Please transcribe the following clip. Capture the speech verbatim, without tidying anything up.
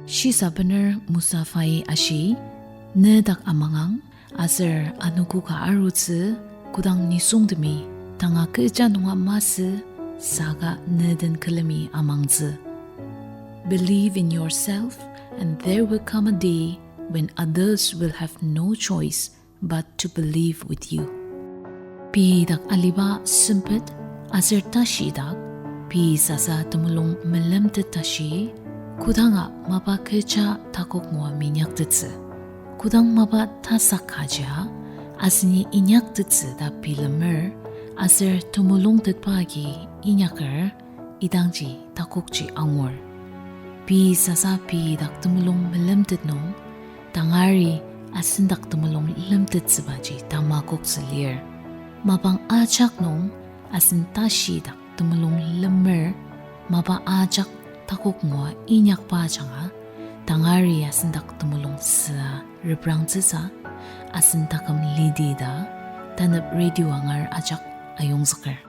Shisabener Musafai ashi, ne dak amangang, aser anogo ka arutsü, kodang nisungtemi tanga kecha nunga masü, saka ne den külemi amangtsü. Believe in yourself, and there will come a day when others will have no choice but to believe with you. Pei dak aliba sempet aser tashi dak, pei sasa temulung melemtet tashi, kodanga mapa kecha takok ngua minyaktettsü. Kodang mapa tasak kajia, aseni inyaktettsü ta bilemer, aser temulungtetba agi inyaker, idangji takokji angur. Pei sasa pei dak temulung melemtet nung, tangari asen dak temulung lemtettsübaji tamakoktsü lir. Mapang ajak nung asen tashi dak temulung lemer, mapa ajak takok ngua inyakba ajanga, tangari asen dak temulung süa reprangtsüsa, asen taküm lidi ta, tanep radio angar ajak ayongzüker.